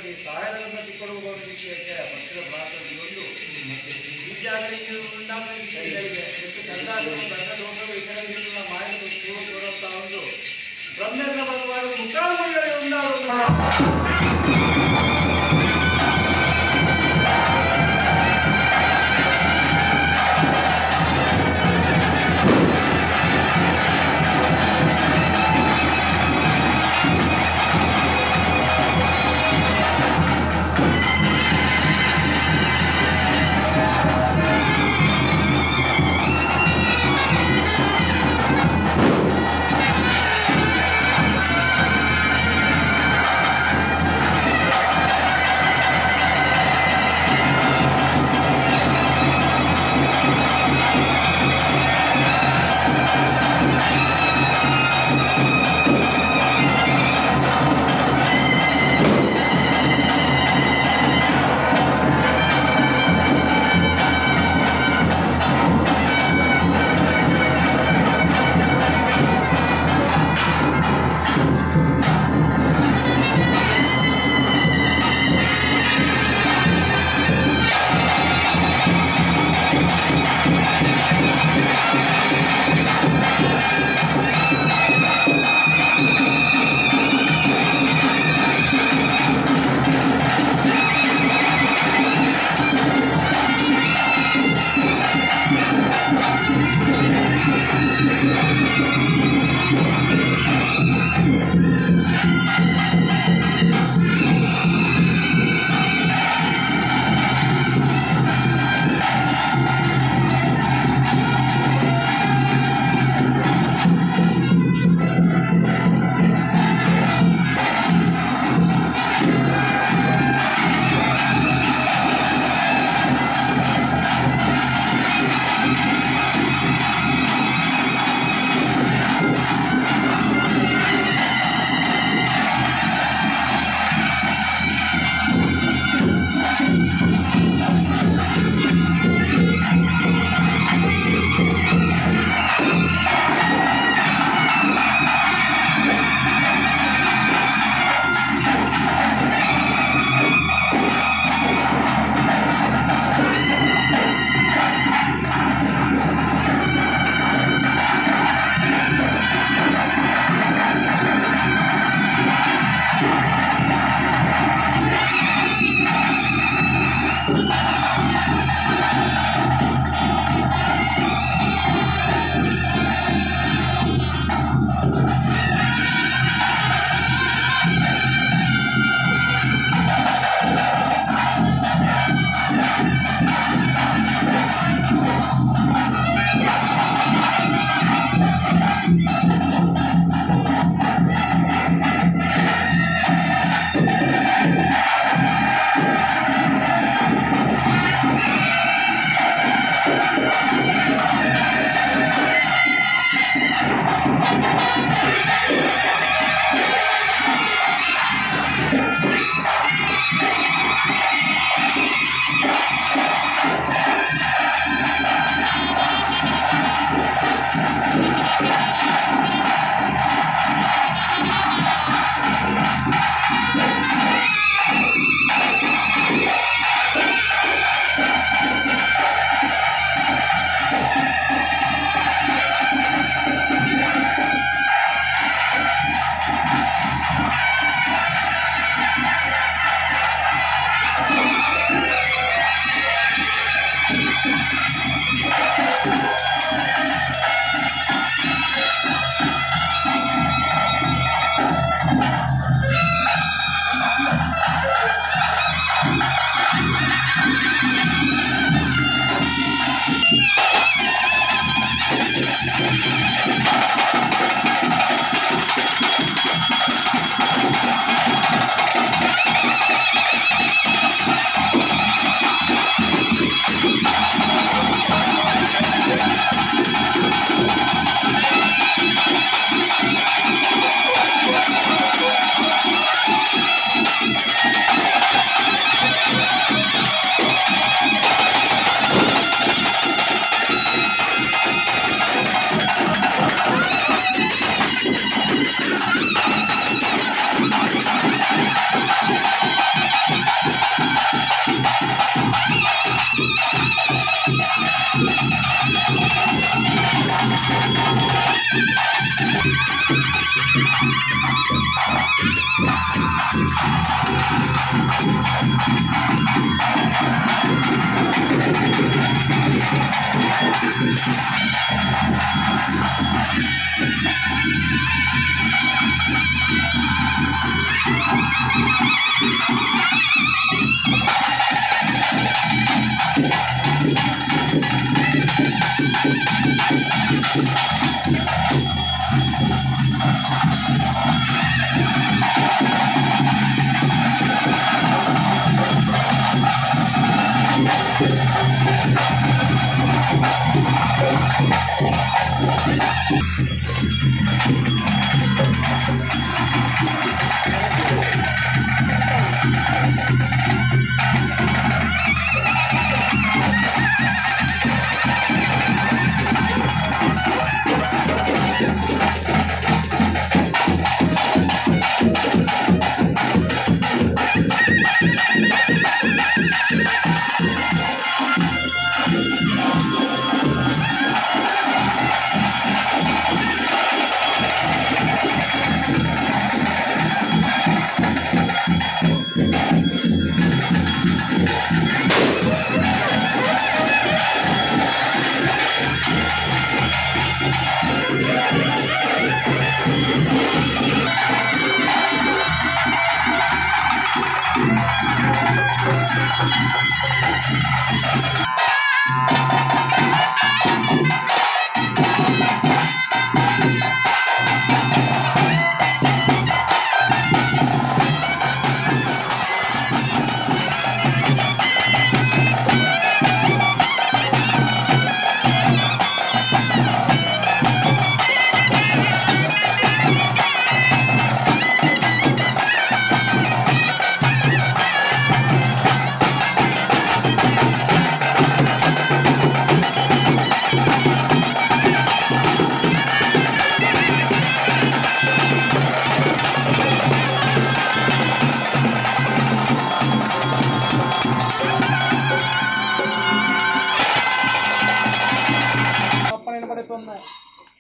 ಗಣಪತಿ ಸಹಾಯದಿಂದ ತಿಕ್ಕೊಡು ಭಕ್ತರ ಪ್ರಾರ್ಥನೆ ಒಂದು ಈ ಜಾಗಕ್ಕೆ ಮಾಹಿತಿ ಒಂದು ಬ್ರಹ್ಮೇಂದ್ರ ಭಗವಾನ್ ಮುಖಾಮುಖಿಯಲ್ಲಿ ಉಂಟಾಗುವುದು.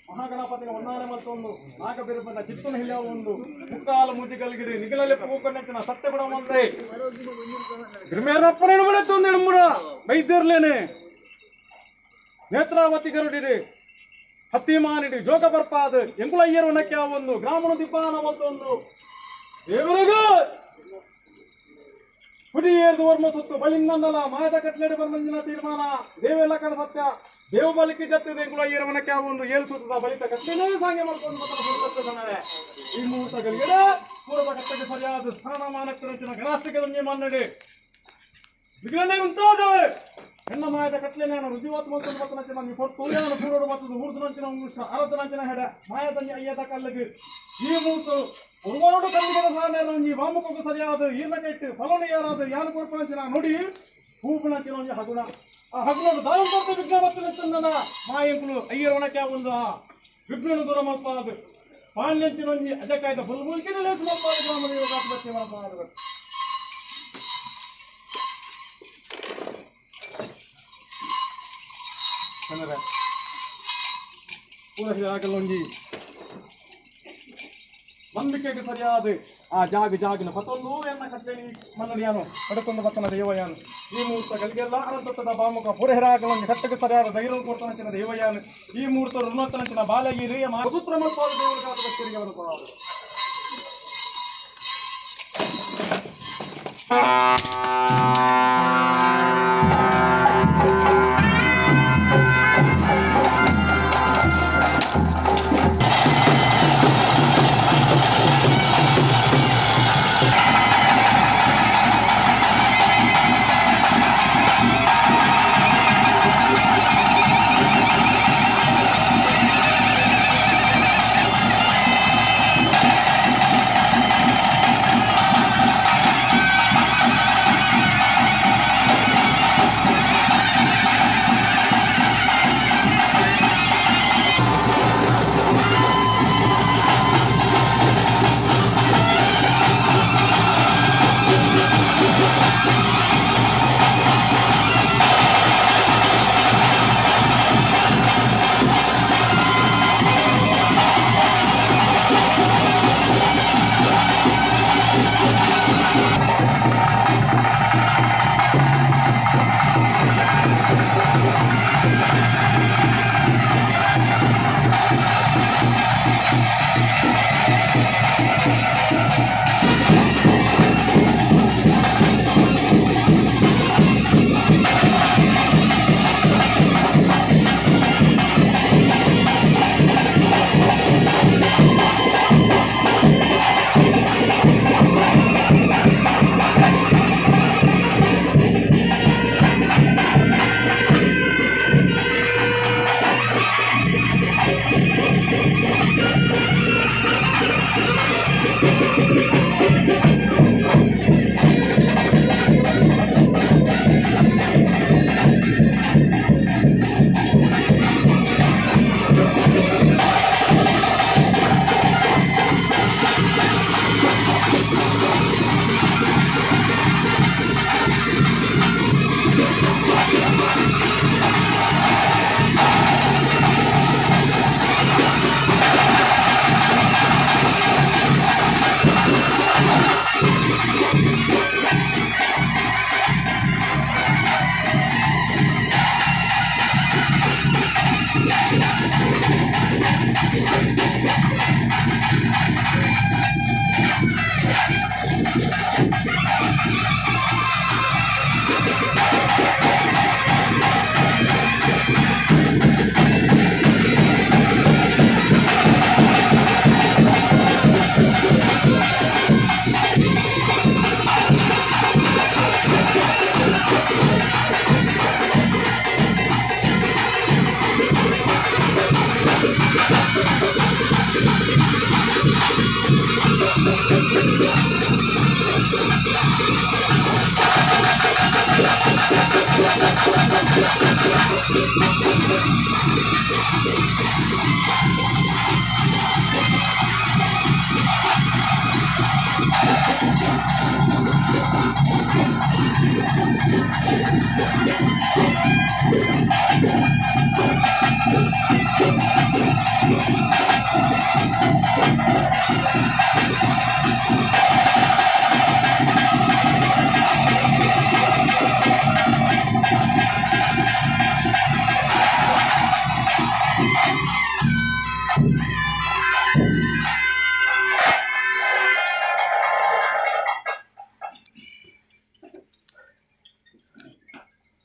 ಮಹಾಗಣಪತಿನ ಒನ್ನಾನೆ ಮತ್ತೊಂದು ನಾಗಬಿರುಬನ ಚಿತ್ತನ ಹಿಲ್ಲ ಒಂದು ಮುಕ್ಕಾಲ ಮುಜಿಗಲ್ಗಿರಿ ನಿಗಲಲ್ಲಿ ಪೂಕನೆತ್ತಿನ ಸತ್ಯ ಕೂಡ ಒಂದೇ ಗ್ರಿಮೇರಪ್ಪನ ಮನೆತ್ತೊಂದು ಎಡಮುಡ ಬೈದಿರ್ಲೇನೆ ನೇತ್ರಾವತಿ ಗರುಡಿರಿ ಹತ್ತಿಮಾನಿಡಿ ಜೋಗ ಬರ್ಪಾದ ಎಂಕುಲಯ್ಯರು ನಕ್ಕೆ ಒಂದು ಗ್ರಾಮಣ ದಿಬ್ಬಾನ ಮತ್ತೊಂದು ದೇವರಿಗೂ ಹುಡಿಯೇರ್ದು ವರ್ಮ ಸುತ್ತು ಬಳಿಂದಲ್ಲ ಮಾಯದ ಕಟ್ಲೆಡೆ ಬಂದಿನ ತೀರ್ಮಾನ ದೇವೆಲ್ಲ ಕಡ ಸತ್ಯ ದೇವ ಬಲಿಕೆ ಜತ್ತಿದೆ ಎಂಕುಲಯ್ಯರವನಕ್ಕೆ ಒಂದು ಏಳು ಸುತ್ತದ ಬಲಿತ ಕಟ್ಟೆನೇ ಸಾಂಗೆ ಮಾಡ್ಕೊಂಡು ಬರ್ತಾರೆ. ಈ ಮುಹೂರ್ತಗಳಿಗೆ ಪೂರ್ವ ಕಟ್ಟೆಗೆ ಸರಿಯಾದ ಸ್ಥಾನಮಾನಕ್ಕೆ ಗಣಾಸ್ತಿಕ ಮನ್ನಡಿ ವಿಗ್ರಹಣೆ ಉಂಟಾದ ಹೆಣ್ಣ ಮಾಯದ ಕಟ್ಲೆನೇ ರುಜುವಾತು ಮತ್ತು ಬತ್ತನಂಚಿನ ನೀವು ಕೊಟ್ಟು ಪೂರ್ವ ಮತ್ತು ಊರ್ದನಂಚಿನ ಅರದನಂಚಿನ ಹೆಡೆ ಮಾಯದಲ್ಲಿ ಅಯ್ಯದ ಕಲ್ಲಿಗೆ ಈ ಮುಹೂರ್ತ ಉರ್ವಾಡು ಕಲ್ಲಿಗೆ ಸಾಧನೆ ಈ ವಾಮುಖಕ್ಕೂ ಸರಿಯಾದ ಈರ್ನ ಕೈಟ್ಟು ಫಲನು ಯಾರಾದ ಯಾನು ಕೊಡ್ಪನಂಚಿನ ನುಡಿ ಹೂಪಿನಂಚಿನ ಒಂದು ಹಗುಣ ಆ ಹಗುಣ ದಾನ ವಿಘ್ನ ಬತ್ತನ ಮಾಯಂಕುಲು ಅಯ್ಯರವಣಕ್ಕೆ ಒಂದು ವಿಘ್ನನು ದೂರ ಮಲ್ಪಾದ ಪಾಂಡ್ಯಂಚಿನ ಒಂಜಿ ಅಜಕಾಯ್ದ ಬುಲ್ ಮುಲ್ಕಿನ ಲೇಸು ಮಲ್ಪಾದ ಗ್ರಾಮದ ಯೋಗಾತ್ಮಹತ್ಯೆ ಮಲ್ಪಾದ. ಪೂರ ನಂಬಿಕೆಗೆ ಸರಿಯಾದ ಆ ಜಾಗ ಜಾಗಿನ ಪತ್ತೊಂದು ಎನ್ನ ಕಟ್ಟೆಲಿ ಮನ್ನಡಿಯಾನು ಪಡೆತೊಂದು ಬತ್ತನ ದೇವಯಾನು ಈ ಮುಹೂರ್ತಗಳಿಗೆಲ್ಲ ಅನಂತದ ಬಾಮುಖ ಪುರಹಿರಾಗಲೊಂದು ಕಟ್ಟೆಗೆ ಸರಿಯಾದ ಧೈರ್ಯ ಕೊಡ್ತಾನಂಚಿನ ದೇವಯಾನು ಈ ಮುಹೂರ್ತ ಋಣತನಂಚಿನ ಬಾಲಗಿರಿ ಸೂತ್ರ ಮಲ್ಪಾದ ದೇವರ ಭಕ್ತರಿಗೆ ಬರುತ್ತಾರೆ.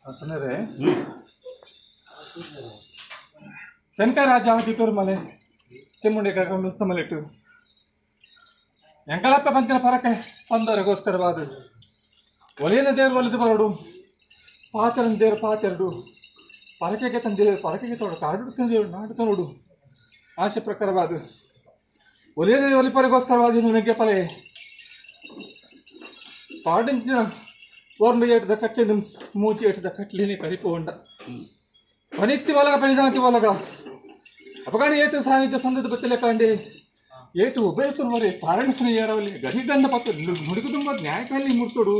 ಅಸನರೇ ತೆನ್ಕ ರಾಜ ಮಲೆ ತೆಮ್ಮುಂಡೆ ಕರ್ಕೊಂಡು ಉತ್ತಮಲಿಟ್ಟು ಎಂಕಳಪ್ಪ ಪಂಚಿನ ಪರಕೆ ಪಂದವರಿಗೋಸ್ಕರವಾದ ಒಲೆಯನ ದೇವರು ಒಲಿದು ಬರೋಡು ಪಾಚರನ ದೇವರು ಪಾಚರಡು ಪರಕೆಗೆ ತಂದೇವರು ಪರಕೆಗೆ ತೋಡು ಕಾಡು ತಂದೇವರು ನಾಡು ತೋಡು ಆಶೆ ಪ್ರಕಾರವಾದ ಒಲೆಯನ ಒಲಿಪರಿಗೋಸ್ಕರವಾದ ನನಗೆ ಪಲೆ ಪಾಡಿಂಚಿನ ಓರ್ಲು ಏಟದ ಕಟ್ಲಿನ ಮೂಚಿ ಏಟದ ಕಟ್ಲಿನಿ ಕರಿಪೋಂಡ ಪನಿತ್ತಿ ಒಲಗ ಪನಿದಾಂತಿ ಒಲಗ ಅಪಗಾಣಿ ಏಟು ಸಾನ್ನಿಧ್ಯ ಸಂದದ ಬತ್ತಲೆ ಕಾಂಡಿ ಏಟು ಉಭಯಕುರ್ವರೆ ಪಾರಣಸನ ಏರವಲ್ಲಿ ಗಡಿಗಂಧ ಪತ್ತು ನುಡಿಗುದುಂಬ ನ್ಯಾಯಕಲ್ಲಿ ಮುರ್ತೋಡು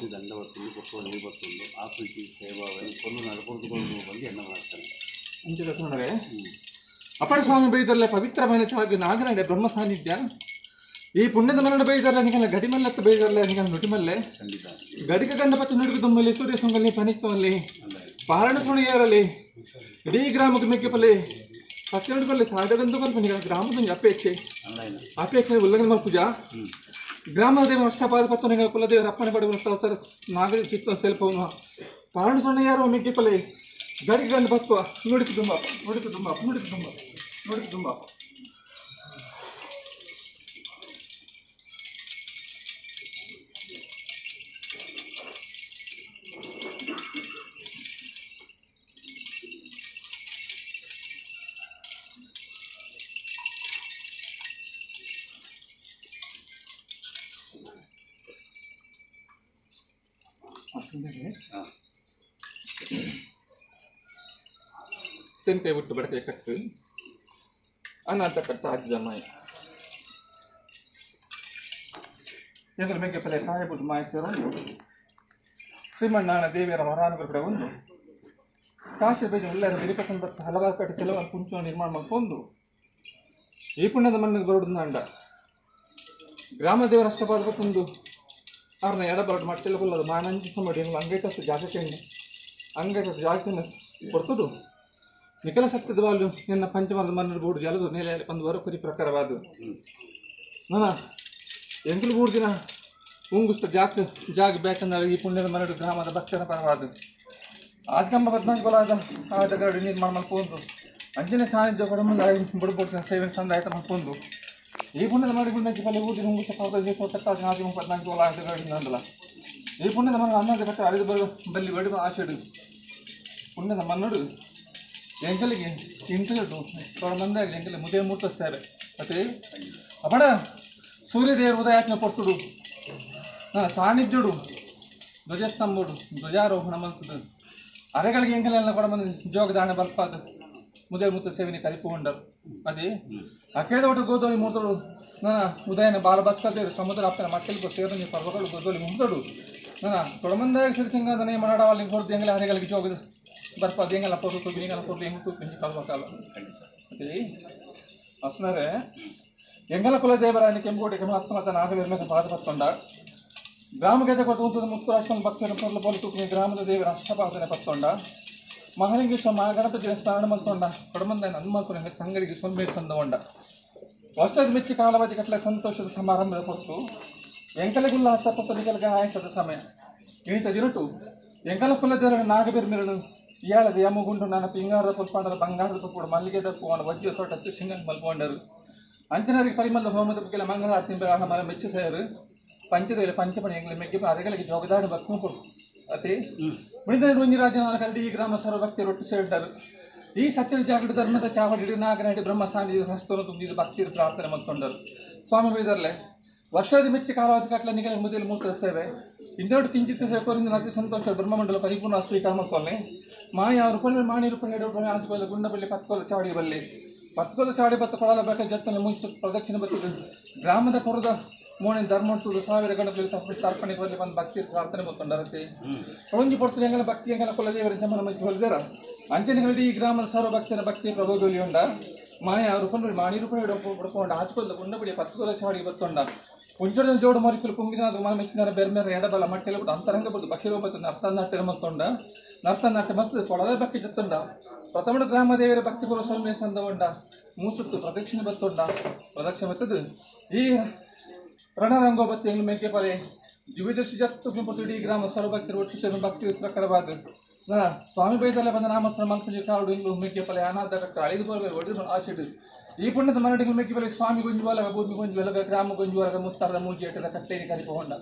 ದಂಡ ಬರ್ತುಂಡು ಕೊಟ್ಟು ನೀರು ಬರ್ತುಂಡು ಆ ಪ್ರೀತಿ ಸೇವಾವಳಿ ಕೊಲ್ಲು ನಡಪೊರ್ದುಕೊಂಡು ಬಂದು ಎಣ್ಣ ಮಾಡ್ತಾನೆ ಅಂಚಿದ ಸೋಣರೆ ಅಪರ ಸ್ವಾಮಿ ಬೈದಲ್ಲ ಪವಿತ್ರమైన ಚಾಗು ನಾಗನಡೆ ಬ್ರಹ್ಮ ಸಾನ್ನಿಧ್ಯ ಈ ಪುಣ್ಯದ ಮರಣ ಬೈದಲ್ಲ ನಿಗಲ ಗಡಿಮಲ್ಲತ್ತ ಬೈದಲ್ಲ ನಿಗಲ ನುಟಿಮಲ್ಲೆ ಖಂಡಿತ ಗಡಿಕ ಗಂಧ ಪತ್ತು ನುಡಿಗುದುಂಬಲ್ಲಿ ಸೂರ್ಯ ಸೊಂಗಲ್ಲಿ ಪನಿಸುವಲ್ಲಿ ಪಾರಣ ಸುಣಿಯರಲ್ಲಿ ಇಡೀ ಗ್ರಾಮಕ್ಕೆ ಮೆಕ್ಕೆಪಲ್ಲಿ ಸತ್ಯನುಡುಗಲ್ಲಿ ಸಾಧಗಂದು ನಿಗಲ ಗ್ರಾಮದ ಅಪೇಕ್ಷೆ ಅಪೇಕ್ಷೆ ಉಲ್ಲಂಘನೆ ಮಲ್ಪುಜ ಗ್ರಾಮದ ದೇವ ಅಷ್ಟಪಾದ ಪತ್ತು ನಿಗಲ ಕುಲದೇವರ ಅಪ್ಪಣೆ ಪಡೆಯುವ ನಾಗರಿಕ ಚಿತ್ತ ಸೆಲ್ಪವನು ಪಾರಣ ಸೊಣ್ಣೆಯಾರು ಮೆಕ್ಕೆಪಲ್ಲಿ ಗಡಿಗೆ ಗಂಧ ಬತ್ತುವ ನುಡಿಕು ದುಂಬ ನುಡಿಕು ದುಂಬ ನುಡಿಕು ದುಂಬ ನುಡಿಕು ದುಂಬ ತೆಂಕಾಯಿ ಬಿಟ್ಟು ಬಡಕೆ ಕಟ್ಟು ಅನಾಥ ಕಟ್ಟ ಆಜ್ಜ ಮಾಯ ಎಂದ್ರ ಮೇಕೆ ಪಲೆ ಸಾಯಬುದು ಮಾಯ ಸೇರೊಂದು ಶ್ರೀಮಣ್ಣಾಣ ದೇವಿಯರ ವರಾನುಗಳ ಕಡೆ ಒಂದು ಕಾಶಿ ಬೇಜ ಎಲ್ಲರ ಬೆರಿಪಸನ್ ಬತ್ತ ಹಲವಾರು ಕಡೆ ಕೆಲವೊಂದು ಕುಂಚವನ್ನು ನಿರ್ಮಾಣ ಮಾಡ್ಕೊಂಡು ಈ ಪುಣ್ಯದ ಮಣ್ಣಿಗೆ ಬರೋದು ಅಂಡ ಗ್ರಾಮ ದೇವರ ಅಷ್ಟಪಾದ ಬತ್ತೊಂದು ಆರ್ನ ಎಡ ಬರಡು ಮಟ್ಟೆಲ್ಲ ಕೊಲ್ಲದು ಮಾನಂಜಿ ಸಮಡಿ ಅಂಗೈಟಷ್ಟು ಜಾಗಕ್ಕೆ ಅಂಗೈಟಷ್ಟು ಜಾಗಕ್ಕೆ ಕೊಡ್ತದು ನಿಖಲ ಸತ್ಯದ ಬಾಲು ನಿನ್ನ ಪಂಚಮರದ ಮನ್ನರು ಬೋರ್ಡು ಜಲದು ನೆಲೆ ಒಂದು ವರಕುರಿ ಪ್ರಕಾರವಾದ ನನ್ನ ಎಂಕಲು ಮೂರು ದಿನ ಉಂಗುಸ್ತ ಜಾಕ್ ಜಾಗ ಬೇಕಂದ್ರೆ ಈ ಪುಣ್ಯದ ಮರಡು ಗ್ರಾಮದ ಭಕ್ತರ ಪರವಾದ ಆಜ್ಗಂಬ ಪದ್ನಾಲ್ಕು ಆದ ಗರಡು ನಿರ್ಮಾಣ ಮಾಡ್ಕೊಂಡು ಅಂಜನೆ ಸಾನ್ನಿಧ್ಯ ಕೊಡಮಂದ ಬುಡ್ಬೋಟಿನ ಸೇವೆ ಸಂದಾಯತ ಮಾಡ್ಕೊಂಡು ಈ ಪುಣ್ಯದ ಮರಡು ಪಲ್ಲಿ ಊರು ದಿನ ಉಂಗುಸ್ತ ಪಾವತ ನಾದಿಮ 14 ಆದ ಗರಡು ನಂದಲ ಈ ಪುಣ್ಯದ ಮನ ಅನ್ನದ ಕಟ್ಟ ಅಳಿದು ಬರುವ ಬಲ್ಲಿ ಬಡಿವ ಆಶೆಡು ಪುಣ್ಯದ ಮನ್ನಡು ಎಂಕಲಿಗೆ ಇಂಟಲು ಮಂದಾಗ ಎಂಕಲಿ ಮುದೇ ಮೂರ್ತ ಸೇವೆ ಮತ್ತೆ ಅಪಡ ಸೂರ್ಯದೇವರು ಉದಯಾತ್ಮ ಪೊರ್ತುಡು ಸಾನ್ನಿಧ್ಯುಡು ಧ್ವಜಸ್ತಂಭುಡು ಧ್ವಜಾರೋಹಣ ಮಂತದ್ದು ಅರೆಗಳಿಗೆ ಎಂಕಲೆಲ್ಲ ಕೂಡ ಬಂದು ಜೋಗದಾಣ ಬಲ್ಪಾದ ಮುದೇ ಮೂರ್ತ ಸೇವೆನಿ ಕರಿಪುಗೊಂಡರು ಅದೇ ಅಕೇದ ಒಟ್ಟು ಗೋದೋಳಿ ಮೂರ್ತಡು ನನ್ನ ಉದಯನ ಬಾಲಭಾಸ್ಕರ ದೇವರು ಸಮುದ್ರ ಅಪ್ಪನ ಮಕ್ಕಳಿಗೂ ಸೇರನಿ ಪರ್ವಗಳು ಗೋದೋಳಿ ಮುಗ್ದಡು ನನ್ನ ತೊಡಮಂದಾಗ ಸಿರಿಸಿಂಗದನೆ ಮನಾಡವಾಲಿ ಹೊರದು ಎಂಗಲ ಅರೆಗಳಿಗೆ ಜೋಗದ ಬರ್ಪ ಎಂಗಲ ಪೊರ್ಲು ತೂಪಿ ಎಂಗಲ ಪೊರ್ಲು ಹೆಂಗೆ ತೂಪಿ ಕಲ್ವಕಾಲ ಅದೇ ಅಸ್ನರೆ ಎಂಗಲ ಕುಲದೇವರಾಯನ ಕೆಂಪುಕೋಟೆ ಕಮಲಾತ್ಮತ ನಾಗವೀರನ ಪಾದ ಪತ್ತೊಂಡ ಗ್ರಾಮಕ್ಕೆ ಕೊಟ್ಟು ಮುತ್ತುರಾಷ್ಟ್ರ ಭಕ್ತರ ಪೊರ್ಲು ಪೊರ್ಲು ತೂಪಿ ಗ್ರಾಮದ ದೇವರ ಅಷ್ಟಪಾದನೆ ಪತ್ತೊಂಡ ಮಹಾಲಿಂಗೇಶ್ವರ ಮಹಾಗಣಪತಿ ಸ್ನಾನ ಮಲ್ತೊಂಡ ಕೊಡಮಂದ ನನ್ಮಲ್ತೊಂಡ ತಂಗಡಿಗೆ ಸೊನ್ಮೆ ಸಂದಗೊಂಡ ವರ್ಷದ ಮೆಚ್ಚಿ ಕಾಲವಧಿ ಕಟ್ಟಲೆ ಸಂತೋಷದ ಸಮಾರಂಭದ ಹೊತ್ತು ಎಂಕಲೆಗುಲ್ಲಾಸ ಪತ್ತನಿಕಲ್ಗ ಆಯಸದ ಸಮಯ ಇಳಿತ ದಿನಟು ಎಂಕಲ ಕುಲದೇವರ ನಾಗಬೀರ್ ಮಿರಳು ಇಯಾಳದ ಯಮಗುಂಡು ನನ್ನ ಪಿಂಗಾರದ ಪುಲ್ಪಾಂಡರ ಬಂಗಾರದ ಪುಪ್ಪುಡು ಮಲ್ಲಿಗೆದ ಪೂವನ ವಜ್ಜ ತೋಟ ಸಿಂಗಲ್ ಮಲ್ಪೊಂಡರು ಅಂಚನರಿಗೆ ಪರಿಮಲ್ಲ ಹೋಮದ ಕೆಲ ಮಂಗಳಾರತಿ ಮರ ಮೆಚ್ಚಿಸೆಯರು ಪಂಚದೇವರು ಪಂಚಪಣಿ ಎಂಗ್ಲ ಮೆಗ್ಗಿ ಅರೆಗಳಿಗೆ ಜೋಗದಾಡು ಬಕ್ಕು ಅತಿ ಮುಣಿದ ರುಂಜಿರಾಜನ ಕರಡಿ ಈ ಗ್ರಾಮ ಸರ್ವಭಕ್ತಿ ರೊಟ್ಟಿ ಸೇರಿದರು ಈ ಸತ್ಯದ ಜಾಗೃತ ಧರ್ಮದ ಚಾವಡಿ ನಾಗನಹಳ್ಳಿ ಬ್ರಹ್ಮ ಸಾನ್ನಿಧ್ಯ ಹಸ್ತವನ್ನು ತುಂಬಿದ ಭಕ್ತಿಯ ಪ್ರಾರ್ಥನೆ ಮಾಡಿಕೊಂಡರು ಸ್ವಾಮಿ ಬೈದರ್ಲೆ ವರ್ಷದ ಮೆಚ್ಚಿ ಕಾಲಾವಧಿ ಕಟ್ಲ ನಿಗಲ ಮುದಿಲು ಮೂತ್ರ ಸೇವೆ ಇನ್ನೆರಡು ಕಿಂಚಿತ್ ಸೇವೆ ಕೋರಿಂದ ಅತಿ ಸಂತೋಷ ಬ್ರಹ್ಮಮಂಡಲ ಪರಿಪೂರ್ಣ ಸ್ವೀಕಾರ ಮಾಡ್ಕೊಳ್ಳಿ ಮಾಯ ರೂಪಲ್ಲಿ ಮಾಣಿ ರೂಪ ಎರಡು ರೂಪಾಯಿ ಆಂಚುಕೊಳ್ಳ ಗುಂಡಬಳ್ಳಿ ಪತ್ಕೋಲ ಚಾವಡಿ ಬಲ್ಲಿ ಪತ್ಕೋಲ ಚಾವಡಿ ಬತ್ತ ಕೊಡಲ ಬೇಕ ಜತ್ತನೆ ಮುಗಿಸು ಪ್ರದಕ್ಷಿಣೆ ಬರ್ತದೆ ಗ್ರಾಮದ ಪುರದ ಮೋಣಿನ ಧರ್ಮೋತ್ಸವ ಸಾವಿರ ಗಣಪತಿ ತರ್ಪಣೆ ಬರಲಿ ಬಂದು ಭಕ್ತಿ ಪ್ರಾರ್ಥನೆ ಮಾಡ್ಕೊಂಡರತೆ ಒಂಜಿ ಪೊರ್ತುಲು ಎಂಗಲ ಭಕ್ತಿ ಎಂಗಲ ಕುಲದೇವರ ಜಮನ ಮಂಚಿ ಹೊಲಿದರ ಅಂಚನೆಗಳಲ್ಲಿ ಈ ಗ್ರಾಮದ ಸರ್ವ ಭಕ್ತರ ಭಕ್ತಿ ಪ್ರಭೋಗಲಿ ಉಂಡ ಮಾಯ ರೂಪಂಡು ಮಾಣಿ ರೂಪ ಹಿಡ್ಕೊಂಡ ಆಚುಕೊಲ್ಲ ಗುಂಡಬಡಿ ಪತ್ಕೋಲ ಚಾವಡಿ ಬತ್ತೊಂಡ ಪುಂಚದ ಜೋಡು ಮರಿಕುಲು ಪುಂಗಿನಾದ ಮನ ಮೆಚ್ಚಿನ ಬೇರೆ ಬೇರೆ ಎಡಬಲ ಮಟ್ಟೆಲ್ಲ ಬಿಟ್ಟು ಅಂತರಂಗ ಬಿಟ್ಟು ಬಕ್ಷಿ ಮತ್ತು ನರ್ತನಾಟ್ಯ ಮತ್ತೊಂಡ ನರ್ತನಾಟ್ಯ ಮತ್ತು ಕೊಡದ ಭಕ್ತಿ ಜತ್ತೊಂಡ ಪ್ರಥಮ ಗ್ರಾಮ ದೇವರ ಭಕ್ತಿ ಪೂರ್ವ ಸ್ವಾಮಿ ಸಂದಗೊಂಡ ಮೂಸುತ್ತು ಪ್ರದಕ್ಷಿಣೆ ಬತ್ತೊಂಡ ಪ್ರದಕ್ಷಿಣೆ ಬತ್ತದು ಈ ರಣರಂಗೋಬತ್ತಿ ಎಂಗ್ಲು ಮೇಕೆ ಪರೆ ದಿವ್ಯದರ್ಶಿ ಜತ್ತು ಇಡೀ ಗ್ರಾಮ ಸರ್ವಭಕ್ತರು ಒಟ್ಟು ಸೇರಿ ಭಕ್ತಿ ಪ್ರಕಾರವಾದ ಸ್ವಾಮಿ ಬೈದಲ್ಲ ಬಂದ ನಾಮಸ್ಮರಣ ಮಲ್ಪುಂಜಿ ಕಾಡು ಇಂಗ್ಲು ಮೆಕ್ಕೆ ಪಲೆ ಅನಾಥ ಅಳಿದು ಬರಬೇಕು ಒಡೆದು ಆಶೆಡು ಈ ಪುಣ್ಯದ ಮರಡಿಗೆ ಮೆಕ್ಕೆ ಪಲೆ ಸ್ವಾಮಿ ಗೊಂಜುವಲಗ ಭೂಮಿ ಗೊಂಜುವಲಗ ಗ್ರಾಮ ಗೊಂಜುವಲಗ ಮುತ್ತಾರದ ಮೂಜಿ ಏಟದ ಕಟ್ಟೆಗೆ ಕರಿಪ ಹೊಂಡ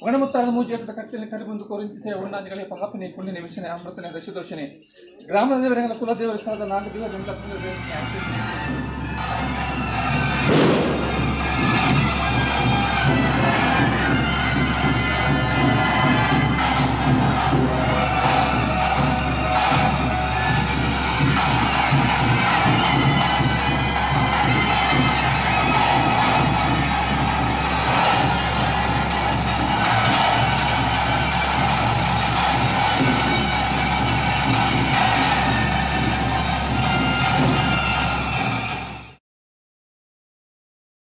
ಒಣ ಮುತ್ತಾರದ ಮೂಜಿ ಏಟದ ಕಟ್ಟೆಯಲ್ಲಿ ಕರಿಬಂದು ಕೊರಿಂಚಿ ಸೇವೆ ಹೊಂಡಾಂಜಗಳಿಗೆ ಪಾಪನೆ ಪುಣ್ಯನೆ ವಿಷನೆ ಅಮೃತನೆ ದಶದೋಷನೆ ಗ್ರಾಮದ ದೇವರಂಗಲ ಕುಲದೇವರ ಸ್ಥಳದ ನಾಗದೇವ.